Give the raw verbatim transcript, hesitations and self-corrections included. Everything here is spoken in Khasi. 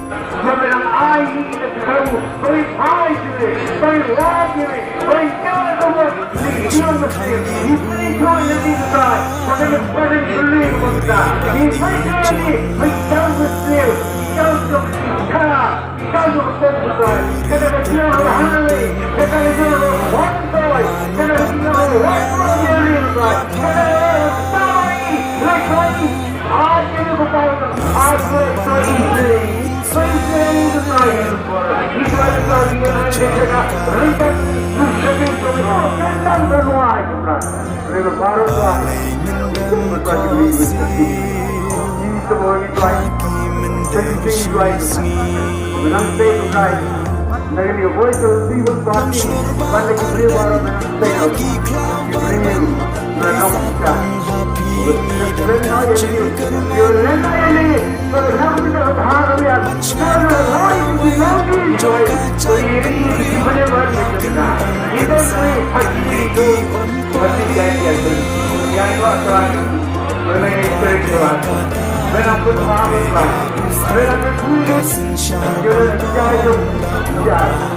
Ba nang ai ïa ngi ka jingthmu, ba ngin phai sha me, ba ngin lap ïa me, ba ngin kyrkhu ïa me, ngin ïoh ka ktien. Ngi pynshoi ïa ngi, ko Trai, ba ka jingpynlong, ko Trai. Ngi pynshoi ïa ngi, ba ngin kyrkhu ïa me, ngin kyrkhu ïa me, ngin kyrkhu ïa me, ko Trai. Kata ka jingïaroh ha ngi, kata ka jingïaroh wan, ko Trai, kata ka jingïaroh wan, ko Trai, kata ka jingïaroh wan, ko Trai.